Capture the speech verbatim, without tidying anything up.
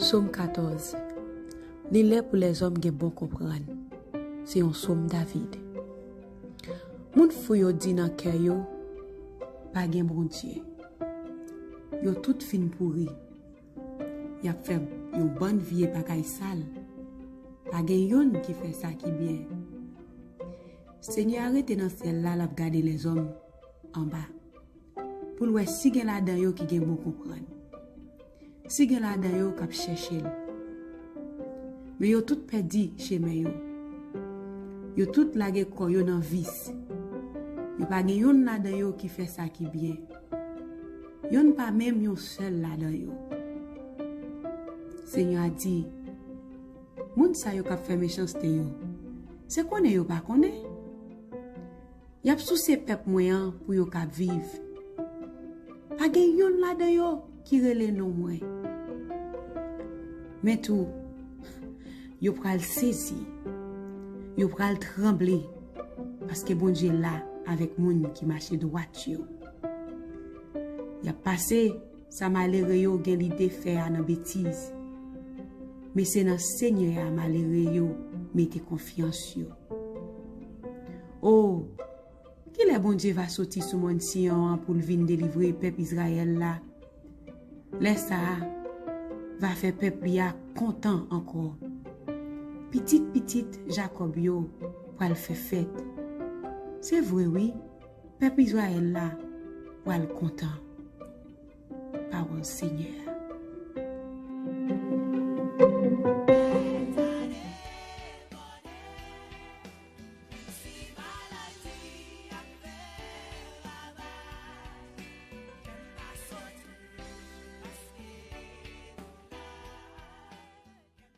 Sòm katòz. Li lè pou lèzòm gen bon konprann. Se yon sòm David. Moun fou yo di nan kè yo, "Pa gen Bondye." Yo tout fin pouri. Y ap fè yon bann vye bagay sal. Pa gen youn ki fè sa ki byen. Senyè a rete nan syèl la, l ap gade lèzòm anba, pou l wè si gen ladan yo ki gen bon konprann, si gen ladan yo k ap chèche l. Men yo tout pèdi chemen yo. Yo tout lage kò yo nan vis. Yo pa gen youn ladan yo ki fè sa ki byen. Youn pa menm yon sèl ladan yo. Senyè a di, "Moun sa yo k ap fè mechanste yo, se konnen yo pa konnen? Y ap souse pèp mwen an pou yo ka viv. Pa gen youn ladan yo ki rele non mwen." Men tou, yo pral sezi, yo pral tranble, paske Bondye la avèk moun ki mache dwat yo. Y ap pase sa malere yo gen lide fè a nan betiz, men se nan Senyè a malere yo mete konfyans yo. O, kilè Bondye va soti sou mòn Siyon an pou l vin delivre pèp Izrayèl la? Lè sa a, va fè pèp li a kontan ankò. Pitit pitit Jakòb yo pral fè fèt. Se vre wi, pèp Izrayèl la pral kontan. Pawòl Senyè a.